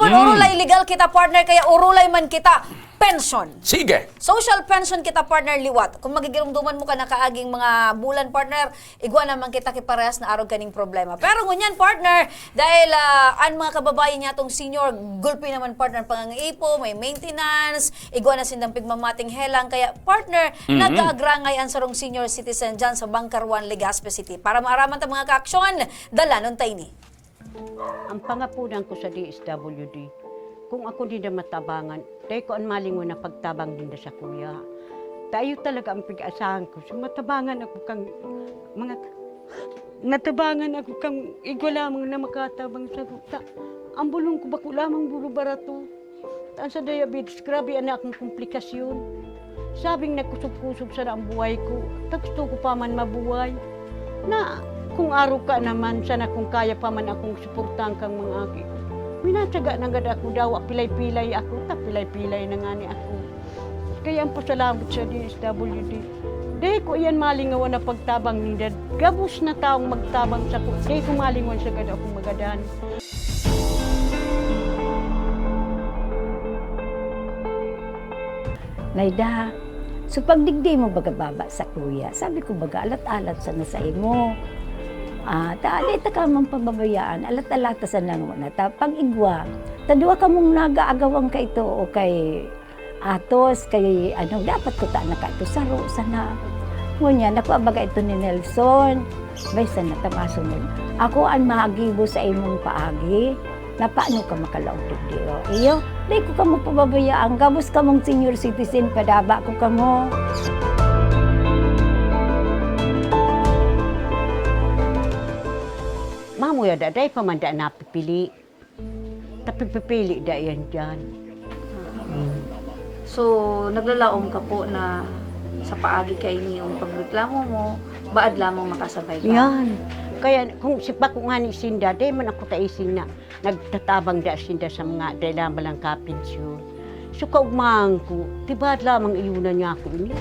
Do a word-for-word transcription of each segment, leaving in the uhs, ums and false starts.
Orulay legal kita, partner, kaya orulay man kita pension. Sige. Social pension kita, partner, liwat. Kung magigirumduman mo ka na kaaging mga bulan, partner, igwa naman kita ki parehas na arog kaning problema. Pero ngunyan, partner, dahil, ah, an mga kababayan niya tong senior, gulpi naman, partner, pangangaipo, may maintenance, igwa na sindang pigmamating helang. Kaya, partner, nag-aagrangay an sarong senior citizen dyan sa Bangkaruan, Legazpi City. Para maaraman ta mga kaaksyon, dalanon ta ini. Ang pangapunan ko sa D S W D, kung ako ninda matabangan, dai ko an malingon na pagtabang ninda sakuya. Ta iyo talaga ang pig-asahan ko. So, matabangan ako kang mga, natabangan ako kang igwa lamang na makatabang sa ta. Ang bulong ko bako lamang buro barato. An sa diabetes, grabe an akong komplikasyon. Sabing nagkusog-kusog sana ang buhay ko, ta gusto ko pa man mabuhay. Na kung arog ka naman sana, kung kaya pa man akong suportahan kang mga aki ko. Minatsaga nanggad ako, dawa pilay-pilay ako, ta pilay-pilay na ngani ako. Kaya ang pasalamat sa D S W D. Dai ko iyan malingawan na pagtabang ninda. Gabos na taong magtabang sako, dai ko malingawan sagad akong magadan. "Nay Da, so pagdigdi mo baga baba sakuya?" Sabi ko, "Baga alat-alat sana saimo. Ah, ta, dai ta ka man pababayaan, alat-alat ta sana ngona ta. Pag-igwa, ta duwa kamong nag-aagawan kaito o kay Atos, kay ano, dapat ko ta nakaito saro sana." Ngunyan, nakua baga ito ni Nelson. Bay, sana ta masunod. Ako an magibo sa imong paagi, na paano ka makalaog digdi, o. Iyo, dai ko kamo pababayaan, gabos kamong senior citizen, padaba ko kamo. Mamuya da, dai pa man da napipili. Tapipipili da yan dyan. So, naglalaom ka po na sa paagi kaini yung pagreklamo mo, baad lamang makasabay ka? Yan. Kaya kung si Paco nga ni sinda, dai man ako taisin na nagtatabang da sinda sa mga dai lamang lang kapensyon. So, kaugmahan ko, ti baad lamang iyo na niya ako ini.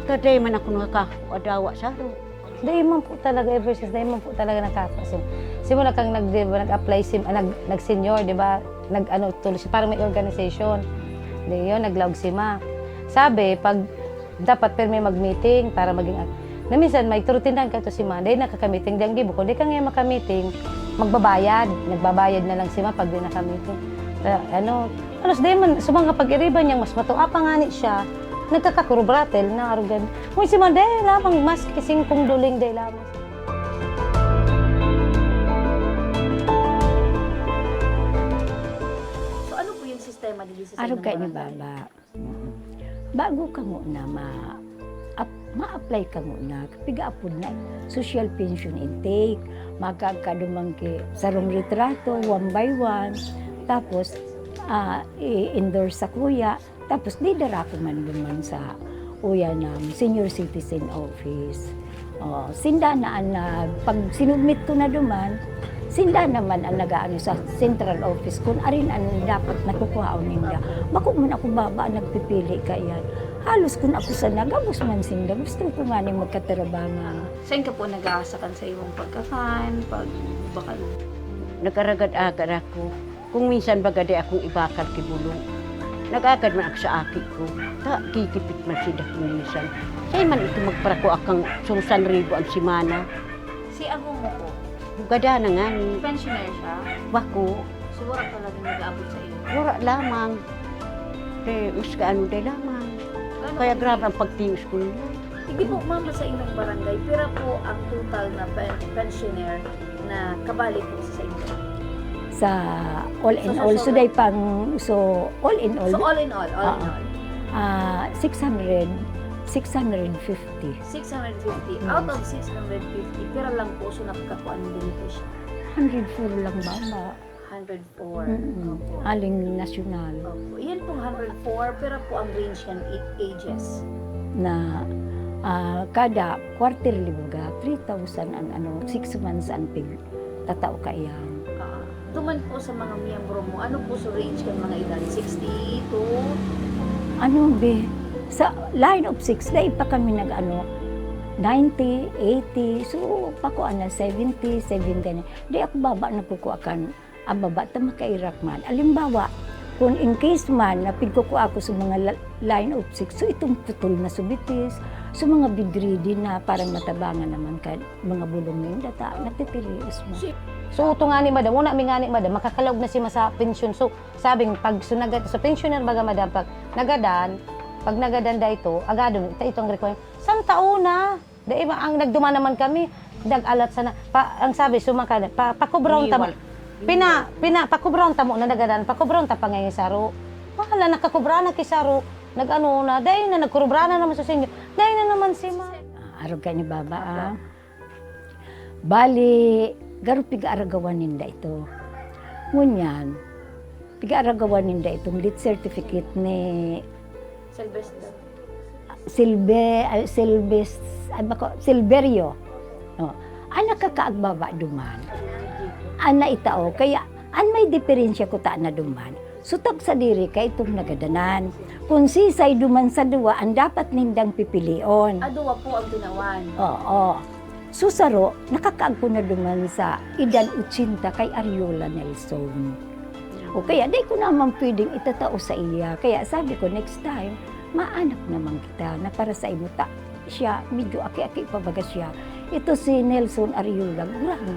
Ta dai man ako nakakakuadawa sa aro. Dai man po talaga, ever since, dai man po talaga nakakasim-, simula kang nag-, di ba, nag-apply sim-, ah, nag-, nag-senior, di ba? Nag-ano, tuloy siya, parang may organization. Di yun, naglaog si Ma. Sabi, pag dapat pirmi mag-meeting para maging ak-, na minsan, may turutindahan ka to si Ma, dai nakaka-meeting, di ang gibo ko, di ka ngayon maka-meeting, magbabayad. Nagbabayad na lang si Ma pag di naka-meeting. Sa, ano, Alas dai man, sa mga pag-iriba niyang mas matua pa ngani siya, nagkakakurubratel na arugan. Uy, si Ma'am, dai lamang, maski singkong duling, dai lamang. So, ano po yung sistema dito sa Arog inyong ka ni barangay? Baba. Mm. Bago ka muna ma-, ap-, ma-apply ka muna, piga apod na social pension intake, magkagkaduman ki sarong litrato, one by one, tapos, ah, i-endorse sa kuya, tapos didara ko man duman sa uya ng senior citizen office. Oh, sinda na an nag-, pag sinubmit ko na duman, sinda naman an nag-aano sa central office kun arin an dapat nakukuhaon ninda. Bako man ako baba nagpipili kaiyan. Halos kun ako sana, gabos man sinda. Gusto ko ngani magkatarabangan. Sain ka po nag-aasakan sa imong pagkakan, pagbakal? Nag-aragad-agad ako. Kung minsan baga di akong ibakal ki bulong, nag-agad man ako sa aki ko. Ta, kikipit man sinda kung minsan. Kaya man ito magparako akang sungsan ribo ang simana. Si amo mo po? Bugada na nga ni. Pensioner siya? Bako. So, wala talaga nag-aabot sa iyo? Wala lamang. Te, mas kaano day lamang. Gano'n Kaya ka grabe ang pagtios ko nila. Hindi po, mama, sa inyong barangay, pira po ang total na pen-, pensioner na kabali po sa inyo? Sa all in Sa all, so social day pang, so all in all, So, all in all, all in Oo. all. Ah, six hundred, six hundred fifty. Six hundred fifty. Mm. Out of six hundred fifty, pira lang po so nakakakuan ng benepisyo? Hundred four lang, mama. Hundred four. Mm-mm. Opo. Aling nasyonal. Opo. Yan pong hundred four, pero po ang range yan, i-, ages? Na, ah, kada quarterly baga, three thousand ang ano, six months ang pig-, tatao kaiyan. Ah, duman po sa mga miyembro mo, ano po sa range kan mga edad? Sixty to? Ano, be? Sa line of six, dai pa kami nag-ano, ninety, eighty. So, pakuan na, seventy, seventy na. Di ako baba nagkukua kan Ang baba ta makairak man. Alimbawa, kung in case man na pigkukua ko sa mga la-, line of six, so itong putol na subitis, so mga bedridden na parang matabangan naman kan mga bulong na yung data, natitirios mo. So, ito nga ni madam, una mi nga ni madam, makakalaog na si ma sa pensyon. So, sabing, pag sunagad, so pensioner baga madam, pag nagadan, pag nagadan da ito, agado, ito, ito ang requirement. Santa una, dai ba, ang nagduman naman kami, nag-alat sana. Pa, ang sabi, sumaka, pa, pakubraon tamo. Niwal. Pina, pina, pakubraon tamo na nagadan, pakubraon ta pa ngayon saro. Wala, nakakubra na kisaro. Nag-ano na, dai na, nagkurubra na naman sa sinyo. Dai na naman si ma. Ah, arog ka ni baba, ah. Bali, garo pigaaragawan ninda ito. Ngunyan, pigaaragawan ninda itong death certificate ni Sylvester. Silve-, ay, Silves-, ay, bako, Silverio. Oh. Ang nakakaagbaba duman. Ang naitao, kaya ang may diferensya ko ta na duman. Sutag sa diri ka itong nagadanan. Kung sisay duman sa duwa ang dapat nindang pipilion. Ah, duwa po ang ginawan. Oo. Susaro, nakakaagko na duman sa edad ochenta kay Ariola Nelson. O kaya, dai ko naman pwedeng itatao sa iya. Kaya sabi ko, next time, maanak naman kita na para sa imo ta. Siya, medyo aki-aki pa baga siya. Ito si Nelson Ariola, grabe.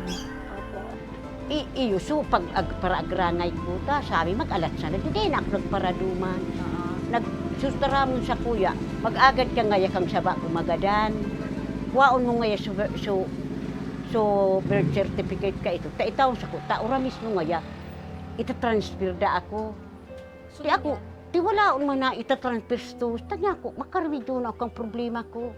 I-, iyo, so, pag ag-, para agrangay ko ta, sabi, mag-alat sana. Di, di na ako nagparaduman. Oo. Nagsustaramon sa kuya, mag-agad ka ngaya kang saba kumagadan. Kuhaon mo ngaya so, so, so, birth certificate ka ito. Ta itaon sa ko, ta ora mismo ngaya, itatransfer da ako. So, di ako, yan. Di wala man na itatransfer to. Tanya ko, makaremedyo na akong problema ko.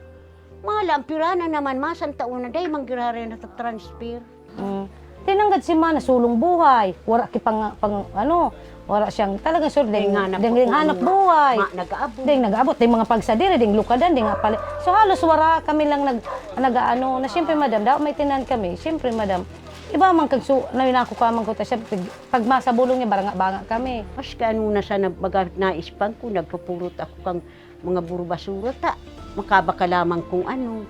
Mahala, ang pira na naman, masang taon na, dahil manggiraray na transfer. Mm. Tinanggad si ma, nasulong buhay. Wala ki pang, pang, ano, wala siyang talagang sure, Ding ding, hanap ding, ding buhay. Hanap buhay. Ma, nag-aabot. Ding nag-aabot, ding mga pagsadiri, ding lukadan, ding apali. So, halos wala kami lang nag, nag-aano, na siyempre, madam, daw may tinan kami. Siyempre, madam, iba man kag su-, na yun ako kamang kuta, siyempre, pag, pag masabulong niya, baranga-banga kami. Mas kay ano na sana, baga, naispan ko, nagpupurot ako kang mga burubasura ta, makabaka lamang kung ano.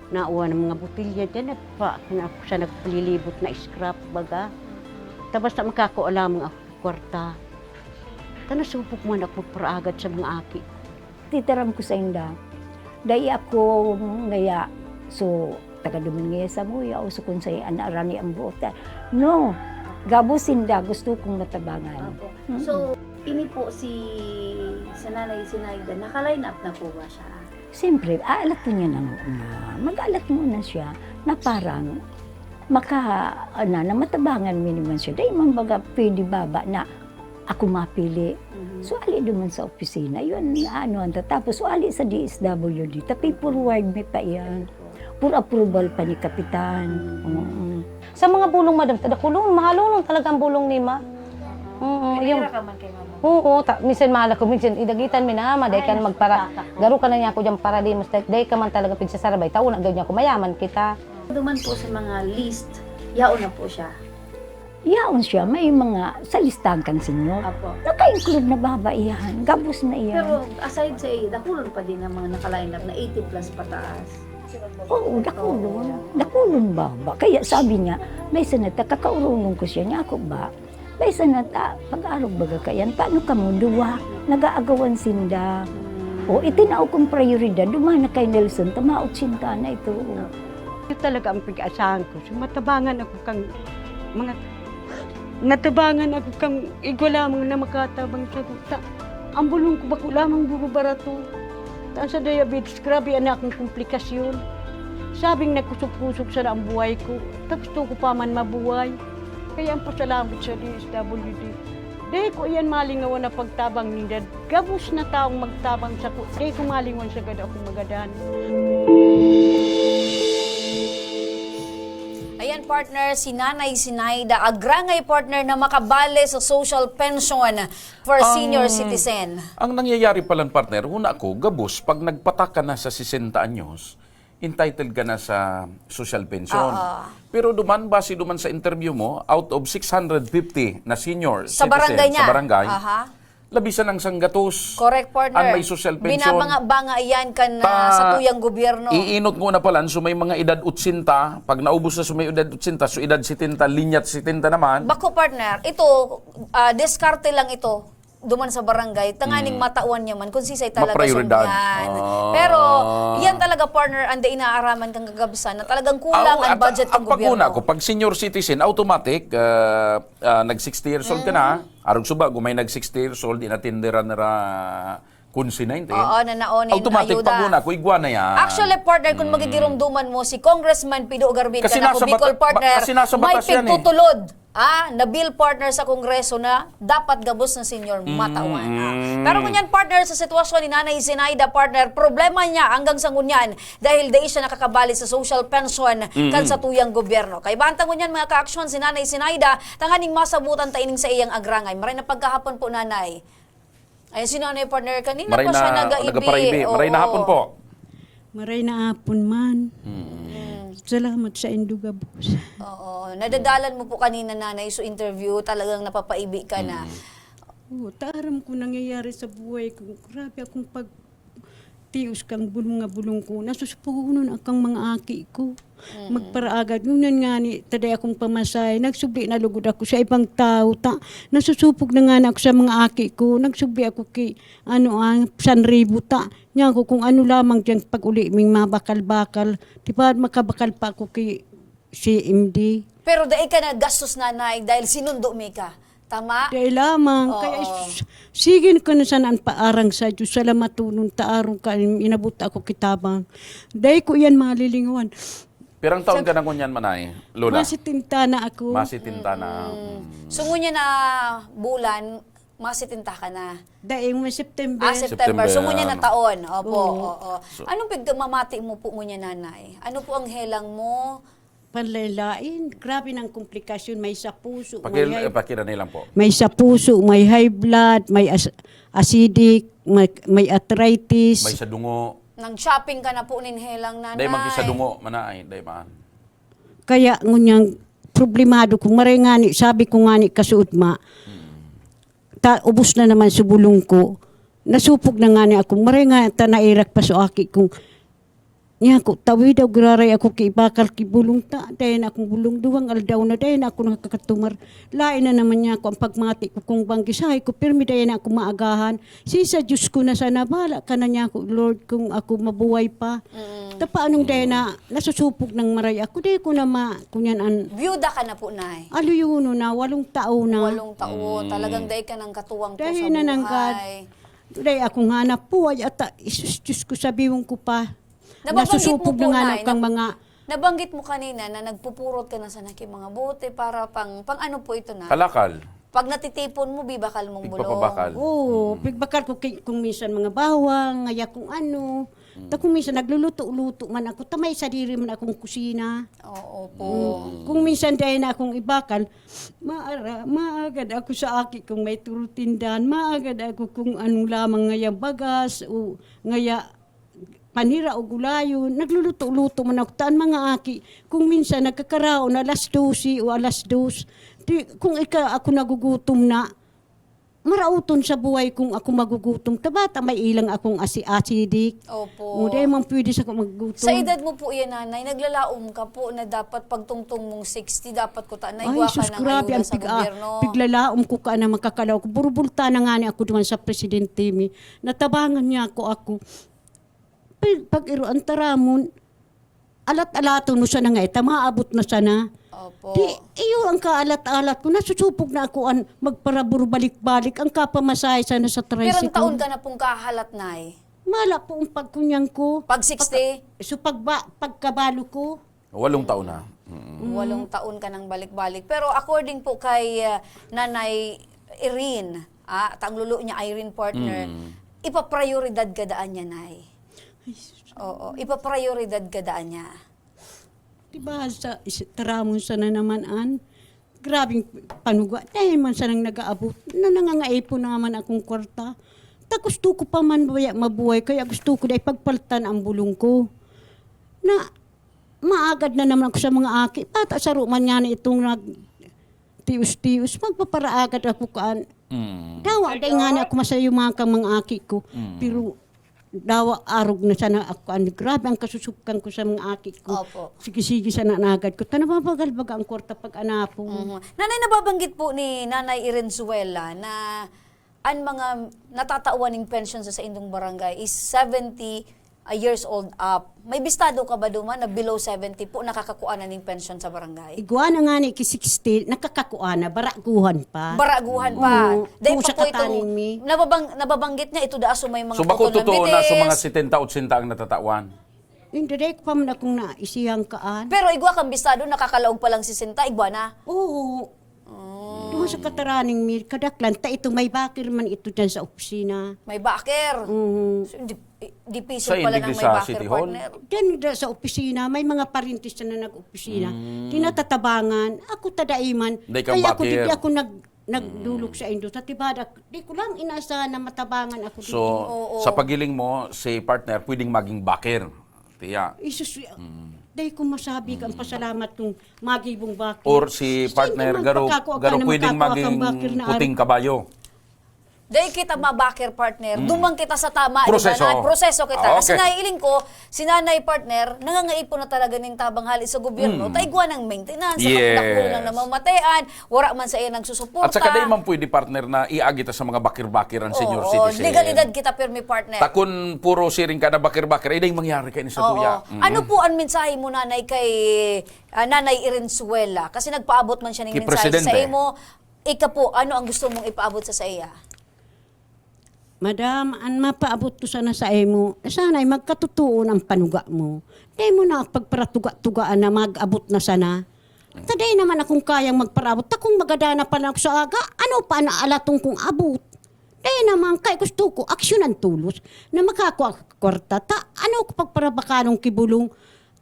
Nauwa ng mga botelya dyan, nagpa-, na, sa nagpalilibot na scrap, baga. Ta basta makakua lamang ako kwarta. Ta nasupok man ako paraagad sa mga aki. Titaram ko sa inda, dai ako ngaya, so, taga duman ngaya sa buya, o so kung sa an arani ang buot. No, gabos sinda, gusto kong matabangan. Opo. Mm-mm. So, ini po si, si Nanay Zinaida, naka-line up na po ba siya? Siyempre, aalaton niya na muna. Mag-aalat muna siya na parang maka, ano, na matabangan mi naman siya. Dai man baga pwede baba na ako mapili. Mhm. So, ali duman sa opisina. Yun, ano, ang tatapos. So, ali sa D S W D. Tapi forward mi pa iyan. For approval pa ni Kapitan. Mm. Oo. Sa mga bulong, madam, ta dakulon, mahalon talaga ang bulong ni ma. Oo, yung Pinahirapan man kay mama. Oo, ta, minsan mahal ako, minsan idagitan mi na, ma, dai Ay, ka na magpara-, nasusukat ako. Garo ka na niya ako dyan para di mas, dai ka man talaga pigsasarabay, tao na gawin niya ako, mayaman kita. Duman po sa mga list, yaon na po siya. Yaon siya, may mga sa listahan kan senyor. Apo. Naka-include na baba iyan, gabos na iyan. Pero aside sa iyo, dakulon pa din ang mga naka-line up na eighty plus pataas. Oo, dakulon. Oo. Dakulon baba. Kaya sabi niya, may sanata, kakaurunong ko siya niya, ako ba? May sanata, pag-arog baga kayan, paano kamo duwa? Nag-aagawan sinda. Hmm. O, itinao kong prioridad, duman na kay Nelson, tama, otsinta na ito. Ito talaga ang pag-aasahan ko. So, matabangan ako kang mga, natabangan ako kang igwa lamang na makatabang sa guta. Ang bulong ko, bako lamang buro barato. Ta sa diabetes, grabe ang akong komplikasyon. Sabing nagkusog-kusog sana ang buhay ko. Ta gusto ko pa man mabuhay. Kaya ang pasalamat sa D S W D. Dai ko iyan malingawan na pagtabang ninda. Gabos na taong magtabang sako, dai ko malingon sa gada akong magadan. Ayan, partner, si Nanay Zinaida Agrangay, partner, na makabale sa social pension for senior Ang, citizen. Ang nangyayari palan, partner, una ko, gabos, pag nagpataka na sa sesenta anyos, entitled ka na sa social pension. Oo. Pero duman, base duman sa interview mo, out of six hundred fifty na senior Sa citizen barangay sa niya? Barangay, Aha. Labi sa nang sanggatos. Correct, partner. Ang may social pension. Binabanga-banga yan kan ah, Ta- sa tuyang gobyerno. Iinot ngona pa lang, so may mga edad otsenta, pag naubos na so may edad otsenta, so edad setenta, linyat setenta naman. Bako, partner, ito, ah, diskarte lang ito duman sa barangay, tanganing matawan niya man kung sisay talaga Maprioridad. sundyan. Ah. Pero yan talaga, partner, ang dai naaaraman kang kagabsan na talagang kulang Aw, ang at- budget ang ng gobyerno. pagkuna ko, pag senior citizen, automatic, ah, ah, nag sixty years old ka na. Mm. Arog suba, kung may nag sixty years old, inatinderan nira kun si ninety. Oo, na naonin, Automatic, ayuda. Pagkuna ko, igwa na yan. Actually, partner, kung magigirumduman mo, si Congressman Pido Garvin, Kasi ka na nasa Bicol, bata- partner, kasi nasa may batas yan eh. pigtutulod ah, na bill, partner, sa Kongreso na dapat gabos na senior matawan. Ah. Mm. Pero ngunyan, partner, sa sitwasyon ni Nanay Zinaida, partner, problema niya hanggang sa ngunyan dahil dai siya nakakabali sa social pension Mm. kan sa tuyang gobyerno. Kaibahan ta ngunyan, mga kaaksyon, si Nanay Zinaida, tanganing masabutan ta ining sa iyang agrangay. Maray na pagkahapon po, Nanay. Ay, si Nanay, partner, kanina Maray pa siya na, nagaibi. nagaparabi. Maray na Oo. hapon po. Maray na hapon man. Mm. Salamat sa indo gabos. Oo. Nadadalan mo po kanina, Nanay, so interview, talagang napapaibi ka na. Mm. Oo, ta aram ko nangyayari sa buhay ko. Grabe akong pag tios kang bulong nga bulong ko. Nasusupugunon akang mga aki ko. Magparaagad. Ngunyan nga ni, taday akong pamasay. Nagsubli na lugod ako sa ibang tao. Ta, nasusupog na nga na ako sa mga aki ko. Nagsubli ako ki, ano, ang sanribo ta. Nya ako kung ano lamang dyan pag-uli ming mabakal-bakal. Di ba makabakal pa ako ki C M D? Pero dai ka nagastos, Nanay, dahil sinundo mi ka. Tama? Dai lamang. Oo. Kaya s- sige na ka na sana ang paarang sa Diyos. Salamatonon ta aron ka inabot ako kitabang. Dai ko iyan malilingawan. Pirang taon ka na ngunyan, manay? Lola? Masitinta na ako. Masitinta na. Mm. So, ngunyan na bulan, masitinta ka na. Dai mo September. Ah, September. So, September. Ngunyan na taon. Opo, Oo. oo. Anong pigmamati mo po ngunyan, Nanay? Ano po ang helang mo? Panlain-lain. Grabe ng komplikasyon. May sa puso, Pakil, may, eh, high, pakira na lang po. may sa puso, may high blood, may as- acidic, may, may arthritis. May sa dungo. Nag-shopping ka na po nin helang, Nanay. Dai man ki sa dungo, manay. Dai man. Kaya ngunyang problemado ko, maray ngani, sabi ko ngani kasuod ma, ta, ubos na naman sa bulong ko. Nasupog na ngani ako, maray nga ta nairak pa sa aki kong, niya ko, tawi daw, giraray ako ki bakal ki bulong ta, dayan akong bulong, duwang aldaw na, dayan ako nakakatumar. Lain na naman niya ako ang pagmati ko kung banggi, sahay ko, pirmi dayan ako maagahan. Si sa Diyos ko na sana, bala ka na niya ako, Lord, kung ako mabuhay pa. Ta paanong dahil na nasusupog ng maray ako, dahil ko na ma, kunyan an, Byuda ka na po, Nay. Aluyuno na, walong tao na. Walong tao. Talagang dai ka nang katuwang po Dahil sa na nanggad. buhay. Dahil akong hanap buhay, ata, isus, Diyos ko, sabihin ko pa. Nababanggit mo Nasusupog po, na nga Nay, kang na- mga, Nabanggit mo kanina na nagpupurot ka na sana ki mga bote para pang, pang ano po ito na? Kalakal. Pag natitipon mo, bibakal mong bulong. Pigpapabakal. Oo, pigbakal ko ki- kung minsan mga bawang, ngaya kung ano. Ta kung minsan nagluluto-luto man ako, ta may sadiri man akong kusina. Oo po. Kung minsan dahil na akong ibakal, maara, maagad ako sa aki kung may turutindan, maagad ako kung anong lamang ngaya bagas o ngaya panira o gulayon. Nagluluto-luto man ako. Taan mga aki, kung minsan nagkakaraon alas dose o alas dos, di, kung ika, ako nagugutom na, marauton sa buhay kung ako magugutom. Tabata may ilang akong asi acidic. Opo. O, dahil man pwede sa ako magugutom. Sa edad mo po yan, Nanay, naglalaom ka po na dapat pagtungtong mong sixty, dapat ko ta Ay, naigwa ka sus, ng grabe, ayuda ang sa pig- ah, gobyerno. piglalaom ko ka na makakalaw ko. Burubulta na nga ni ako duman sa presidente mi. Natabangan niya ako, ako. Pag, pag iro ang taramon, alat-alaton mo sana nga, ita, maabot na sana. Opo. Di, iyo ang kaalat-alat ko. Nasusupog na ako an magparabor balik-balik. Ang kapamasahe sana sa Pirang tricycle. Taon ka na pong kahalat, Nay? Mala po ang pagkunyang ko. Pag sixty? So pagba, pagkabalo ko, Walong taon na. Mm. Walong taon ka nang balik-balik. Pero according po kay ah, Nanay Irene, ah, at ang lolo niya, Irene, partner, ipaprioridad ka daan niya, Nay. Oo, ipaprioridad ka daan niya. Di ba sa is- taramon sana naman an grabing panuga. Dahil man sanang nag-aabot na nangangaipon naman akong kwarta. Ta gusto ko pa man baya mabuhay, kaya gusto ko dahil pagpaltan ang bulong ko. Na maagad na naman ako sa mga aki. Pata saro man nga na itong nag tius-tius, magpaparaagad ako kaan. Mm. Dawa, dai nga na ako masayumakan mga aki ko. Mm. Pero dawa, arog na sana ako. Ano, grabe ang kasusubkan ko sa mga aki ko. Opo. Sige-sige sana nagad ko. Ta nababagal baga ang kwarta pag anapon. Mhm. Nanay, nababanggit po ni Nanay Irenzuela na an mga natatawan ning pensyon sa saindong barangay is seventy years old up. May bistado ka ba duman na below seventy po nakakakua na ning pensyon sa barangay? Igwa na nga ni ki sixty, nakakakua na, baraguhan pa. Baraguhan pa. Oo. Dahil Pusa pa po itong kataning mi. nababang, nababanggit niya, ito da so may mga So bako putol ng totoo na sa bitis. Mga setenta, ochenta ang natatawan? Hindi, dai ko pa man akong naisiyang kaan. Pero igwa kang bistado, nakakalaog pa lang sesenta, igwa na. Oo. Doon sa kataraning mi, kadaklan, ta ito may bakir man ito dyan sa opisina. May backer. Oo. So, di, dipisil Sa pala hindi ng may sa backer, City Hall? Partner. Diyan da sa opisina, may mga parintis na nag-opisina. Tinatatabangan. Ako tadaiman. Dai kang Kaya ako, bakir. Hindi ako nag, nagdulog sa indo. Sa tibada, di ko lang inaasahan na matabangan ako. So, Oo. sa pagiling mo, si partner pwedeng maging backer. Tiya. Isus, dai ko masabi ang pasalamat kung magibong bakir. Or si Saan partner naman garo, pagkako garo na pwedeng makako maging ang bakir na puting kabayo. Dahil kita mabakir, partner. Dumang kita sa tama, di ba? Proseso. Na? Proseso kita. Ah, Kasi okay. Nailing ko, si nanay, partner, nangangaipon na talaga ning tabang hali sa gobyerno. Ta igwa ng maintenance, sa Yes. dakul lang na mamatayan, wara man sa iya nagsusuporta. At saka dai man pwede, partner, na iagi ta sa mga bakir-bakir ang senior Oo, citizen. Legalidad kita, pirmi, partner. Ta kun puro siring ka na bakir-bakir, ay dai mangyari kay ni sa Oo. tuya. Mm. Ano po ang mensahe mo, nanay, kay ah, Nanay Irenzuela? Kasi nagpaabot man siya ng Kay mensahe Presidente. Sa imo. Ika po, ano ang gusto mong ipaabot sa, sa iya? Madam, an mapaabot ko sana sa imo, sana ay magkatotoo ang panuga mo. Dai mo na pagparatuga-tugaan na mag-abot na sana. Ta dai naman akong kayang magparaabot. Ta kung magadana pa lang ako sa aga, ano pa na alatong kong abot? Dai naman, kay gusto ko, aksyon ang tulos na makakua ka kwarta. Ta ano ko pagparabakanong kibulong?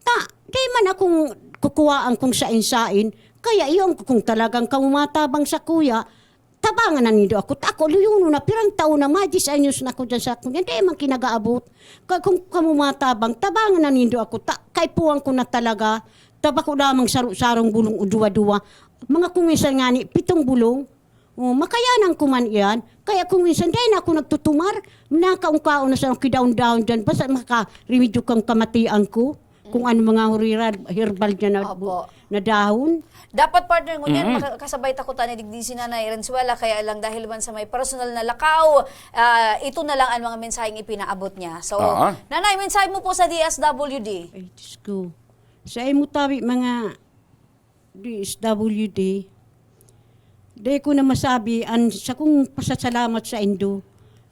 Ta dai man akong kukuwaan kung sain-sain. Kaya iyon, kung talagang kamo matabang sa kuya, tabangan na nindo ako. Ta ako, luyono na, pirang taon na, may diyes anyos na ako dyan sa kuya. Dai man kinagaabot. Kaya kung kamo matabang, tabangan na nindo ako. Ta kaipuhan ko na talaga. Ta bako lamang saro-sarong bulong o duwa-duwa. Mga kung minsan nga ni, pitong bulong. Oh, makayanan ko man iyan. Kaya kung minsan, dai na ako nagtutumar, nakaungkaon na sa kidaon-daon dyan, basta makarimedyo kang kamatian ko, kung ano mga huriral, herbal dyan na, Opo. na dahon. Dapat, partner, ngunyan, mm-hmm. Kasabay ta ko tani digdi si Nanay Renzuela, kaya lang dahil man sa may personal na lakaw, ah, ito na lang ang mga mensaheng ipinaabot niya. So, Oo. Nanay, mensahe mo po sa D S W D. Ay, Diyos ko. Sa imo tabi, mga D S W D, dai ko na masabi, an sakong pasasalamat sa indo,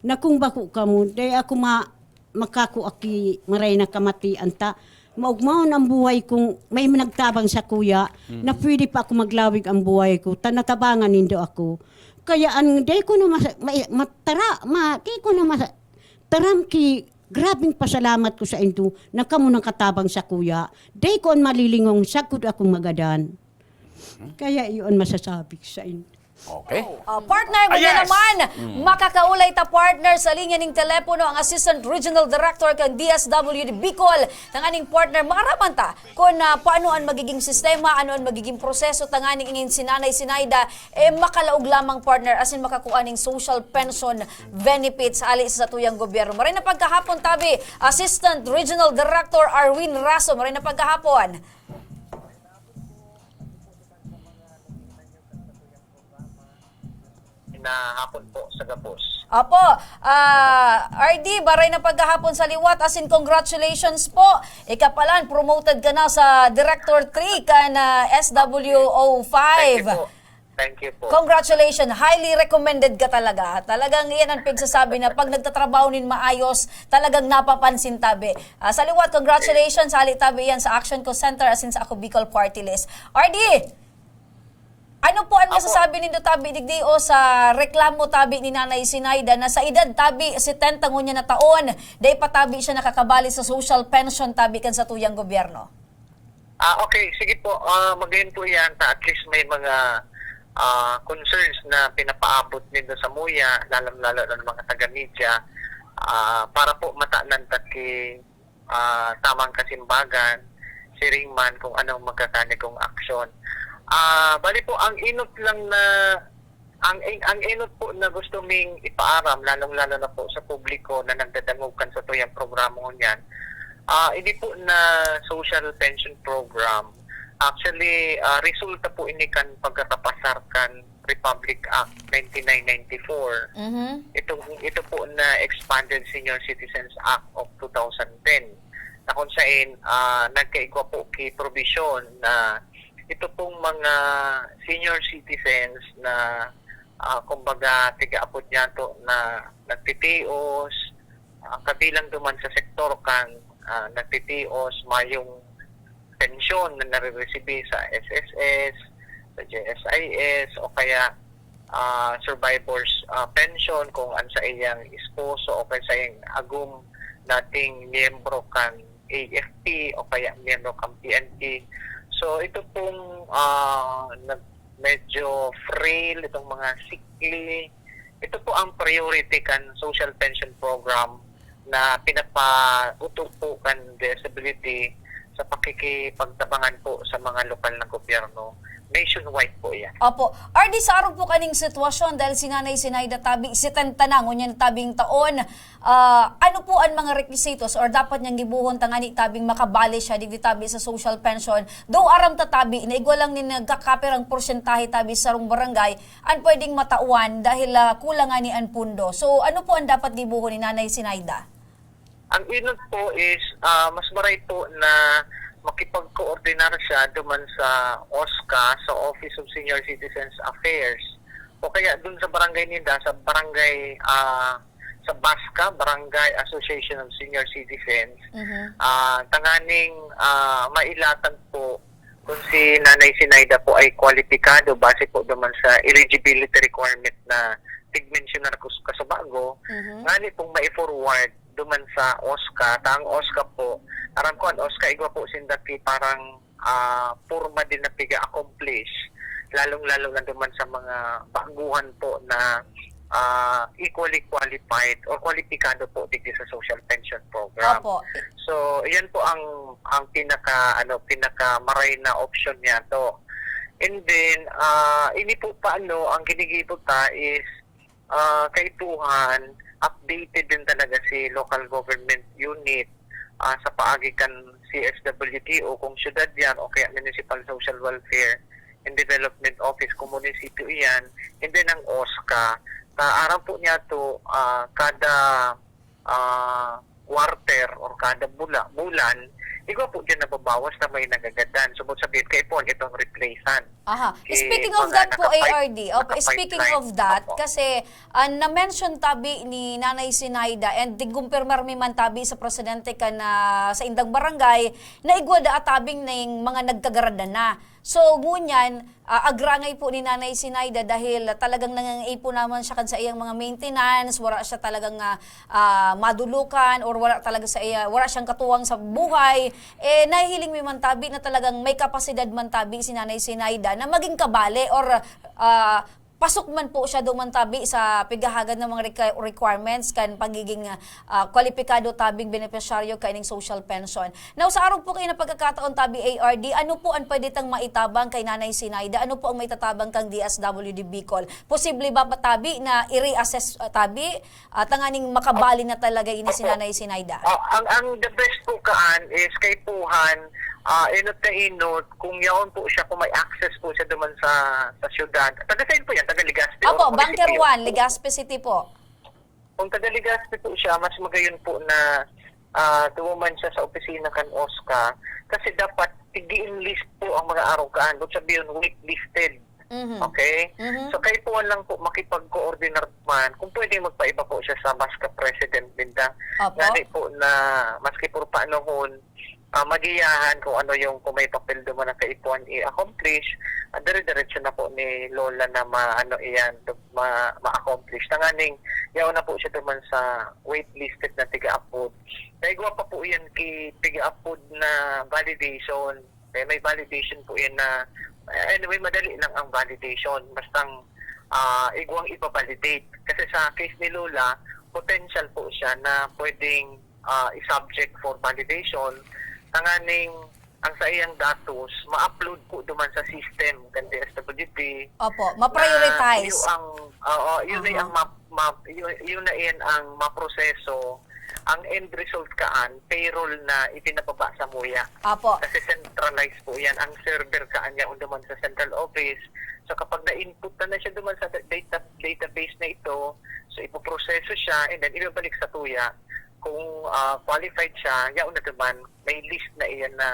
na kung bako kamo, dai ako ma-, makakua ki maray na kamatian ta. Maugmaon ang buhay kung may nagtabang sa kuya, na pwede pa ako maglawig ang buhay ko, ta natabangan nindo ako. Kaya an, dai ko na mas-, ma-, matara, ma-, dai ko na mas-, taram ki grabing pasalamat ko sa indo na kamo nang katabang sa kuya. Dai ko an malilingong sagkod akong magadan. Kaya iyon masasabi ko sa indo. Okay. Ah, partner, mo Ah, na yes. naman. Makakaulay ta, partner, sa linya ning telepono ang Assistant Regional Director kan D S W D Bicol. Tanganing, partner, maaraman ta kung ah, paano ang magiging sistema, ano ang magiging proseso, tanganing ingin si Nanay Sinaida, eh, makalaog lamang, partner, asin makakua ning social pension benefits hali sa satuyang gobyerno. Maray na pagkahapon, tabi, Assistant Regional Director Arwin Raso. Maray na pagkahapon. Na hapon po sa gabos. Opo, ah, R D, baray na pagkahapon sa liwat, asin congratulations po. Ika palan, promoted ka na sa Director three kan ah, S W O five. Thank you po. Thank you po. Congratulations, highly recommended ka talaga. Talagang iyan ang pigsasabi na pag nagtatrabaho nin maayos, talagang napapansin, tabi. Ah, sa liwat, congratulations, hali, tabi, yan sa Action Co Center asin sa Ako Bicol Party List. R D, ano po ang masasabi nindo, tabi, digdi o sa reklamo, tabi, ni Nanay Sinaida na sa edad, tabi, setenta ngunyan na taon, dai pa, tabi, siya nakakabali sa social pension, tabi, kan satuyang gobyerno? Ah, okay, sige po. Ah, magayon po yan. Ta at least may mga ah, concerns na pinapaabot nindo sa muya, lalong-lalo na ng mga taga-media, ah, para po matanan ta ki ah, tamang kasimbagan, siring man kung anong magkakanigong aksyon. Ah, bali po, ang inot lang na Ang, ang enot po na gusto ming ipaaram, lalong-lalo na po sa publiko na nagdadangog kan satuyang programa ngunyan, ah, ini po na social pension program, actually, ah, resulta po ini kan pagkakapasar kan Republic Act ninety-nine ninety-four. Mhm. Itong, ito po na expanded Senior Citizens Act of two thousand ten, na kung sain, ah, nagkaigwa po ki probisyon na ito pong mga senior citizens na, ah, kumbaga, tiga-apod niyato na nagtitios, ah, kabilang duman sa sektor kan, ah, nagtitios, mayong pensyon na nariresibi sa S S S, sa G S I S, o kaya, ah, survivor's, ah, pension kung an saiyang esposo o kaya saiyang agom dating miyembro kan A F P o kaya miyembro kan P N P. So, ito pong, ah, nag-, medyo frail, itong mga sickly, ito po ang priority kan social pension program na pinapauto po kan D S W D sa pakikipagtabangan po sa mga lokal na gobyerno. Nationwide po yan. Opo. R D, sa arog po kaning sitwasyon, dahil si Nanay Sinaida tabi, setenta na, ngunyan tabing taon, ah, ano po ang mga requisitos or dapat niyang gibohon tangani tabing makabali siya digdi tabi sa social pension? Though aram ta tabi na igwa lang nin nagkakapirang porsyentahe tabi sa sarong barangay an pwedeng matawan dahil, ah, kulang ngani an pundo. So, ano po ang dapat gibohon ni Nanay Sinaida? Ang enot po is, ah, mas maray po na makipagkoordinar siya duman sa OSCA, sa Office of Senior Citizens Affairs, o kaya dun sa barangay ninda, sa barangay, ah, sa BASCA, Barangay Association of Senior Citizens, Mhm. ah, tanganing, ah, mailatan po kung si Nanay Sinaida po ay kwalipikado base po duman sa eligibility requirement na tigmensyonar ko s-, kasubago, Mhm. ngani pong mai-forward duman sa OSCA. Ta ang OSCA po, aram ko an OSCA, igwa po sinda ki parang, ah, porma din na piga-accomplish, lalong-lalo na duman sa mga baguhan po na, ah, equally qualified or kwalipikado po digdi sa social pension program. Opo. So, iyan po ang, ang pinaka, ano, pinakamaray na opsyon niyato. And then, ah, ini po pa, ano, ang ginigibo ta is, ah, kaipuhan, updated din talaga si local government unit, ah, sa paagi kan C S W D O, kung syudad yan, o kaya Municipal Social Welfare and Development Office kung munisipyo iyan, and then ang OSCA. Ta aram po niyato, ah, kada, ah, quarter or kada bula-, bulan, igwa po diyan nababawas na may nagagadan. So, ibig sabihin, kaipuhan itong replacean. Aha. Ki Speaking of mga that po, naka-pipe-, A R D, opo, naka-pipeline. Speaking of that, Opo. kasi, ah, na-mention tabi ni Nanay Sinaida, and tigkumpirmar mi man tabi sa presidente kan, ah, sa indang barangay, na igwa daa tabing ning mga nagkagaradan na. So, ngunyan, ah, agrangay po ni Nanay Sinaida dahil talagang nangangaipo naman siya kan sa iyang mga maintenance, wala siya talagang, ah, ah, madulukan or wala talaga sa iya, wala siyang katuwang sa buhay. Eh, nahihiling mi man tabi na talagang may kapasidad man tabi si Nanay Sinaida na maging kabale or, ah, pasok man po siya duman tabi sa pighahagad na mga requi-, requirements kan pagiging, ah, kwalipikado tabing benepisyaryo kaining social pension. Now, sa arog po kayo na pagkakataon tabi, A R D, ano po ang pwede tang maitabang kay Nanay Sinaida? Ano po ang maitatabang kang D S W D Bicol? Posible ba pa tabi na i-reassess, ah, tabi? Ah, tanganing makabali na talaga ini si Opo. Nanay Sinaida? Ah, ang, ang the best po kaan is kaipuhan, ah, enot na enot, kung yaon po siya, kung may access po siya duman sa, sa syudad. Taga saan po yan? Taga Legazpi Opo, or Bunker Munisipyo? One, Legazpi City po. Kung taga Legazpi po siya, mas magayon po na, ah, duman siya sa opisina kan OSCA. Kasi dapat tig-i-enlist po ang mga arugaan. Ibig sabihin, waitlisted. Mhm. Okay? Mhm. So, kaipuhan lang po makipag-coordinar man. Kung pwede, magpaiba po siya sa BASCA president ninda. Opo. Ngani po na maski puro paanahon, ah, magiyahan kung ano yung, kung may papel duman ang kaipuhan i-accomplish, ah, dire-diretso na po ni Lola na ma-, ano iyan, ma-, ma-accomplish. Tanganing, yaon na po siya duman sa waitlisted na tiga-apod. Naigwa pa po iyan ki tiga-apod na validation. Eh, may validation po yan na, eh, anyway, madali lang ang validation. Bastang, ah, igwang iba-validate. Kasi sa case ni Lola, potential po siya na pwedeng, ah, i-subject for validation. Tanganing ang sa iyang datos, ma-upload po duman sa system kan D S W G P Opo, na ma-prioritize. Yun ang, oo, yun ay Aha. ang ma-, ma-, yun, yun na yan ang maproseso. Ang end result kaan, payroll na ipinababa sa muya. Apo. Kasi centralized po yan. Ang server kaan niya duman sa central office. So kapag na-input na na siya duman sa da-, data, database na ito, so ipoproseso siya and then ibabalik sa tuya. Kung ah, qualified siya, yaon na duman, may list na iyan na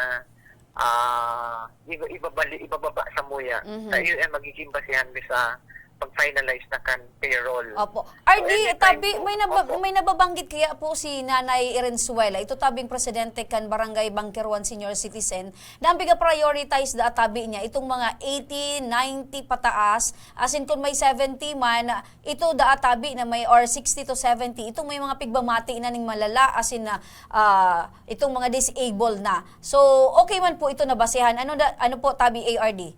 ah, iba, ibabali, ibababa sa muya. Mhm. Sa iyo, eh, magiging basihan mi sa pag-finalize na kan payroll. Opo. So, R D, anytime tabi, po. May naba-, Opo. May nababanggit kaya po si Nanay Irenzuela, ito tabing presidente kan Barangay Bangkeruan Senior Citizen, na ang piga-prioritize da tabi niya, itong mga eighty, ninety pataas, as in kung may seventy man, ito da tabi na may, or sixty to seventy, itong may mga pigmamati na ning malala, as in, ah, ah, itong mga disable na. So, okay man po ito na basehan. Ano da, ano po, tabi A R D?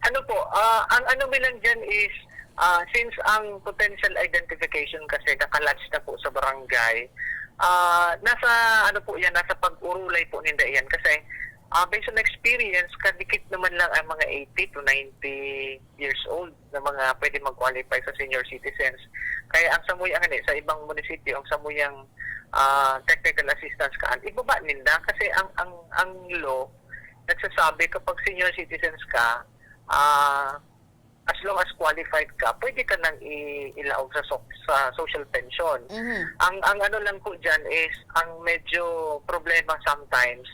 Ano po, ah, ang ano mi lang dyan is, ah, since ang potential identification kasi naka-lodge na po sa barangay, ah, nasa, ano po yan, nasa pag-urulay po ninda yan. Kasi, ah, based on experience, kadikit naman lang ang mga eighty to ninety years old na mga pwede mag-qualify sa senior citizens. Kaya ang samuyang, ano, sa ibang munisipyo, ang samuyang, ah, technical assistance kaan, ibaba ninda kasi ang, ang, ang law nagsasabi kapag senior citizens ka, ah, as long as qualified ka, pwede ka nang i-, ilaog sa so-, sa social pension. Mhm. Ang, ang ano lang po dyan is, ang medyo problema sometimes,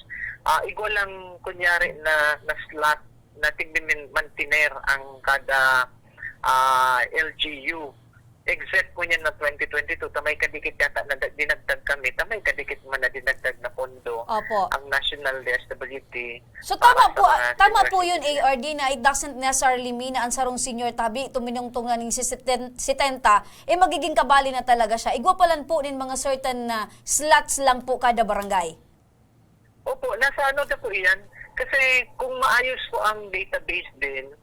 ah, igwa lang kunyari na, na slot na tigmi-, mantener ang kada, ah, L G U. Except po niyan na twenty twenty-two, ta may kadikit yata na da-, dinagdag kami, ta may kadikit man na dinagdag na pondo Opo. ang National D S W D So, para tama sa po, mga tama senior po yun, citizens. A R D, na it doesn't necessarily mean na ang sarong senior tabi, tuminungtong na ning si seten-, setenta, eh, magiging kabali na talaga siya. Igwa pa lang po nin mga certain na slots lang po kada barangay. Opo, nasa ano na po iyan? Kasi kung maayos po ang database din,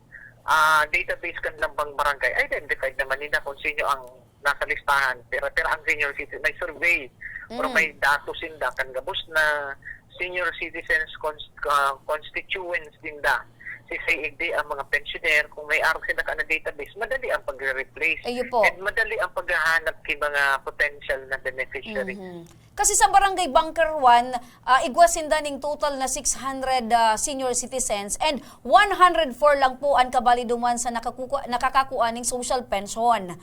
ah, database kan lambang barangay, identified naman nila kung sino ang nasa listahan. Pero, pero ang senior citizen, may survey or Mm. may datos sinda kan gabos na senior citizens cons-, ah, constituents dinda. Si C A D, ang mga pensioner, kung may arog sila ka na database, madali ang pagre-replace. Ayun po. And madali ang paghahanap kay mga potential na beneficiary. Mhm. Kasi sa Barangay Bunker One, ah, igwa sinda ning total na six hundred, ah, senior citizens and one hundred four lang po an kabali duman sa nakakuku-, nakakakua ning social pension.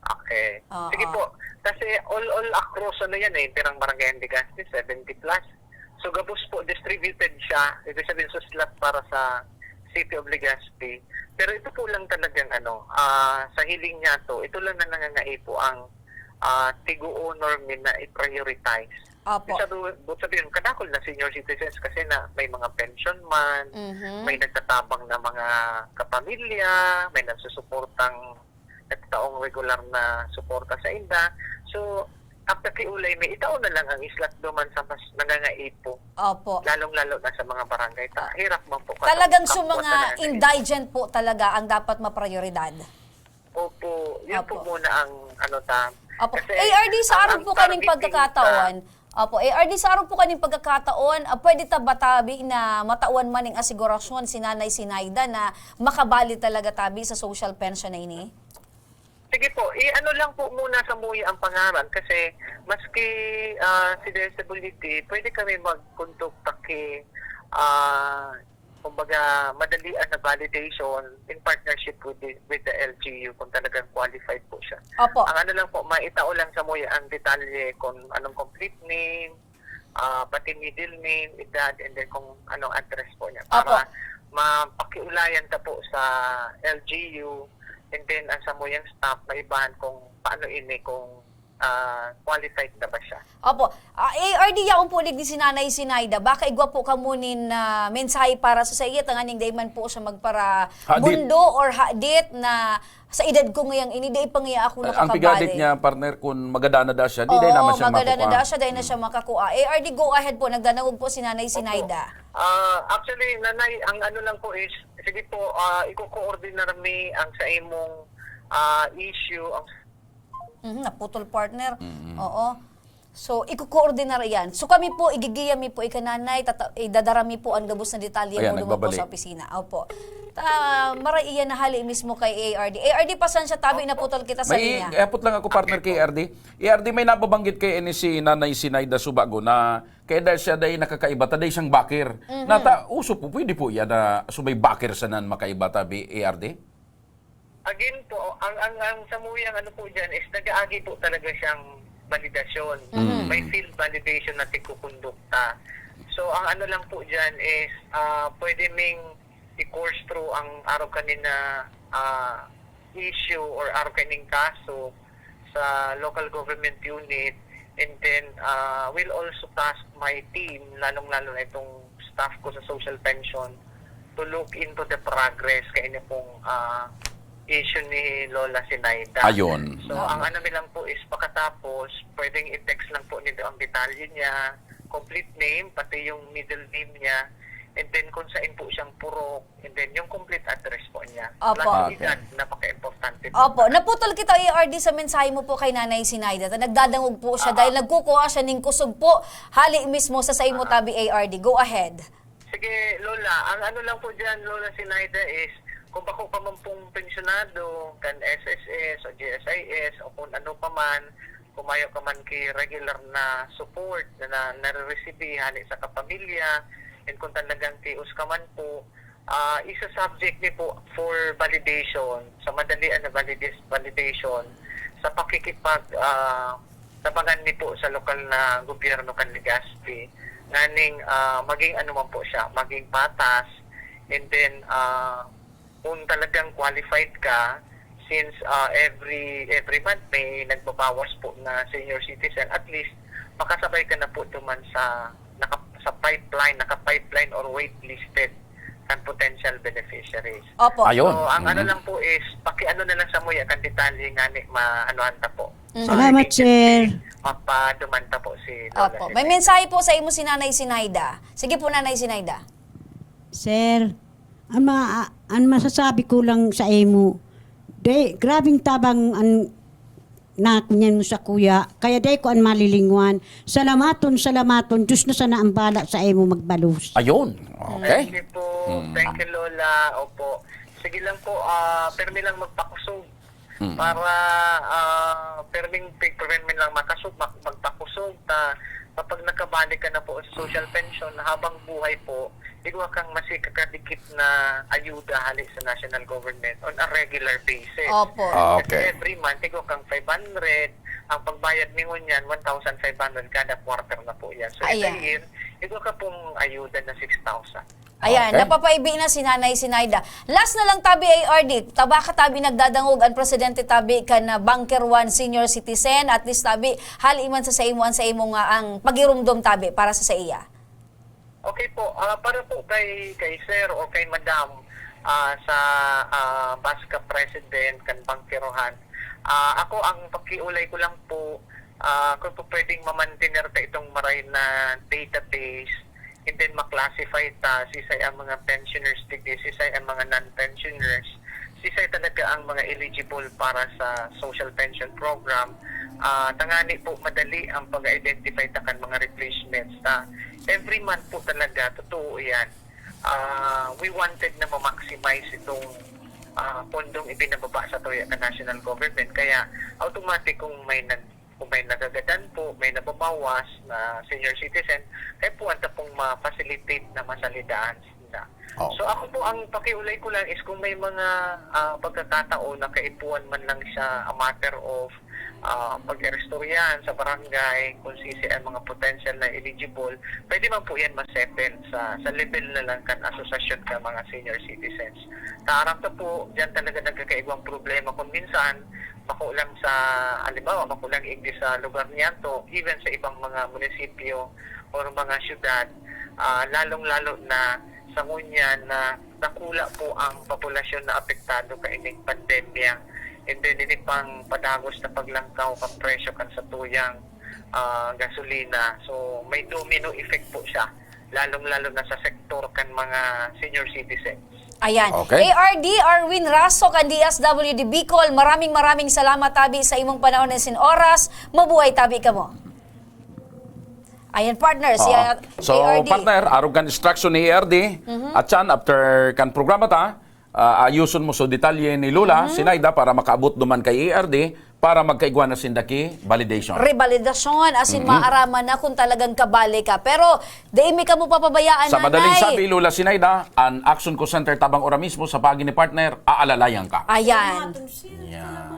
Okay. Oo. Sige po. Kasi all, all across ano yan eh, pirang barangay ang Legazpi, seventy plus. So gabos po, distributed siya, ibig sabihin sa slot para sa City of Legazpi. Pero ito po lang talagang ano, ah, sa hiling niya to, ito lang na nangangaipo ang ah, tigo-honor mi na i-prioritize. Opo. Sabi, but sabihin, kadakol na senior citizens kasi na may mga pension man, Mhm. may nagtatabang na mga kapamilya, may nagsusuportang, nagtataong regular na suporta sa inda. So, ang pakiulay mi, itao na lang ang islat duman sa mas nangangaipo. Opo. Lalong-lalo na sa mga barangay. Ta-, Ah. hirap man po Talagang katong sa mga kapwa talaga na indigent po talaga ang dapat maprioridad. Opo, yun po Opo. muna ang ano ta. Opo. Kasi A R D, sa ang, arog ang po kaning targeting pagkakataon, ta- Opo, A R D, sa arog po kaning pagkakataon, ah, pwede ta ba tabi na matawan man ning asigurasyon si Nanay Sinaida na makabali talaga tabi sa social pension na ini? Sige po, i-ano lang po muna sa muya ang pangaran kasi maski, ah, si D S W D, pwede kami mag-conduct paki, ah, kumbaga, madalian na validation in partnership with the, with the L G U kung talagang qualified po siya. Opo. Ang ano lang po, maitao lang sa muya ang detalye kung anong complete name, ah, pati middle name, edad, and then kung anong address po niya. Opo. Para mapakiulayan ta po sa L G U, and then ang samuyang staff, maibahan kung paano ini, kung ah, qualified na ba siya? Opo. Ah, A R D, yaon po digdi si Nanay Sinaida. Baka igwa po kamo nin, ah, mensahe para sa saiya, tanganing dai man po siya magpara Hadit. bundo or hadit na sa edad ko ngayang ini, dai pa ngaya ako Eh, ang nakakabali. pigadit niya, partner, kung magada na da siya, di, dai Oo, naman siya magada na makukha. da siya, dai na siya Hmm. makakua. A R D, go ahead po. Nagdanangog po si Nanay Opo. Sinaida. Ah, actually, Nanay, ang ano lang po is, sige po, ah, iko-coordinar mi ang sa imong, ah, issue, ang Mhm, naputol, partner. Mm. Oo. So, iko-coordinar iyan. So, kami po, igigiya mi po, ika nanay, tata-, idadara mi po ang gabos na detalye Ayan, mo naman po nagbabalik. sa opisina. Opo. Ta, maray iyan na hali mismo kay A R D. A R D, pasensya, tabi, Opo. naputol kita sa May linya. apot lang ako, partner, Okay kay po. A R D. A R D, may nababanggit kay ini si Nanay Sinaida Subago na kaya dahil siya dahil nakakaiba, ta dahil siyang bakir. Mhm. Nata, uso po, pwede po yan na subay bakir sa nan makaiba, tabi, A R D? Again po, ang, ang, ang samuyang ano po dyan is nag-aagi po talaga siyang validasyon. Mhm. May field validation na tigkukondukta. So, ang ano lang po dyan is, ah, pwede ming i-course through ang araw kanina, ah, issue or araw kaning kaso sa local government unit, and then, ah, will also task my team, lalong-lalo na itong staff ko sa social pension, to look into the progress kaini pong, ah, issue ni Lola Sinaida. Ayun. So, ang ano mi lang po is pakatapos, pwedeng i-text lang po nito ang detalye niya, complete name, pati yung middle name niya, and then kung saan po siyang purok, and then yung complete address po niya. Opo. Plus Okay. edad, napaka-importante po. Opo. Naputol kita, A R D, sa mensahe mo po kay Nanay Sinaida. Ta nagdadangog po siya Ah, dahil ah. nagkukuha siya ning kusog po. Hali mismo sa saimo Ah, ah. tabi, A R D. Go ahead. Sige, Lola. Ang ano lang po dyan, Lola Sinaida, is kung bako pa man pong pensyonado, kan S S S o G S I S o kung ano pa man, kung mayo ka man ki regular na support na, na nare-receive hali sa kapamilya, and kung talagang tios ka man po, ah, isa-subject ni po for validation, sa madalian na validis-, validation, sa pakikipag, ah, tabangan ni po sa lokal na gobyerno kan Legazpi, nganing, ah, maging ano man po siya, maging patas, and then, ah, kung talagang qualified ka, since, ah, every, every month may nagbabawas po na senior citizen, at least makasabay ka na po duman sa, naka-, sa pipeline, naka-pipeline or waitlisted ang potential beneficiaries. Opo. Ayun. So, ang ano Mhm. lang po is, pakiano na lang sa muya kan detalye nga ni maanuhan ta po. Mhm. Salamat, Related sir. ni mapaduman ta po si Lola Opo. May Sinaida. mensahe po sa imo si Nanay Sinaida. Sige po, Nanay Sinaida. Sir, ang ma-, ang masasabi ko lang sa imo, de, grabing tabang ang na, ngunyan mo sa kuya, kaya dai ko an malilingwan. Salamaton, salamaton, Diyos na sana ang bala sa imo magbalos. Ayun. Okay. Thank you po. Mm. Thank you, Lola. Opo. Sige lang po, ah, permi lang magpakusog. Mm. Para, ah, perming, permi lang makasog, mag-, magpakusog. Ta, kapag nakabalik ka na po sa social pension, habang buhay po, igwa kang masikakadikit na ayuda hali sa national government on a regular basis. Opo. Ah, Kasi okay. every month, igwa kang five hundred, ang pagbayad mi ngunyan, one thousand five hundred kada quarter na po yan. So, in a Ayan. year, igwa ka pong ayuda na six thousand. Ayan, Okay. napapaibi na si Nanay Sinaida. Last na lang tabi, A R D. Taba ka tabi nagdadangog ang presidente tabi kan, ah, Bunker One Senior Citizen. At least tabi, hali man sa, sa imo, ang sa imo nga ang pagirumdom tabi para sa, sa iya. Okay po, ah, para po kay, kay sir o kay madam, ah, sa, ah, BASCA president kan Bangkerohan, ah, ako ang pakiulay ko lang po, ah, kung po pwedeng mamantener pa itong maray na database, and then ma-classify ta, sisay ang mga pensioners digdi, sisay ang mga non-pensioners, sisay talaga ang mga eligible para sa social pension program. Ah, tangani po madali ang pag-identify ta kan mga replacements ta. Every month po talaga, totoo yan. Ah, we wanted na ma-maximize itong, ah, pondong ibinababa sa tuya ka national government. Kaya automatic kung may nag-, kung may nagagadan po, may nababawas na senior citizen, kaya po anta pong ma-facilitate na masalidaan sila. Oh. So ako po, ang pakiulay ko lang is kung may mga, ah, pagkakataon na kaipuhan man lang siya a matter of, ah, pag-iristoryahan sa barangay, kung sisi ang mga potential na eligible, pwede man po yan ma-settle sa, sa level na lang kan asosasyon kan mga senior citizens. Naaram ta po, diyan talaga nagkakaigwang problema kung minsan, bako lang sa, halimbawa, bako lang igdi sa lugar niyan to, even sa ibang mga munisipyo or mga syudad, ah, lalong-lalo na sa ngunyan na dakula po ang populasyon na apektado kaining pandemya. And then, ini pang padagos na paglangkaw kan presyo kan satuyang, ah, gasolina. So, may domino effect po siya, lalong-lalo na sa sektor kan mga senior citizens. Ayan. Okay. A R D Arwin Raso kan D S W D Bicol, maraming, maraming salamat tabi sa imong panahon na sin oras. Mabuhay tabi kamo. Ayan, partner, si Oo. uh, So, A R D. Partner, arog kan instruction ni A R D, at siyan, after kan programa ta, ah, ayuson mo so detalye ni Lola, Sinaida, para makaabot duman kay A R D, para magkaigwa na sinda ki validation. Revalidasyon, as in, maaraman na kung talagang kabali ka. Pero, dai mi kamo papabayaan, Sa madaling Nanay. Sabi, Lola Sinaida, an Action Call Center tabang ora mismo sa paagi ni partner, aalalayan ka. Ayan. Yan.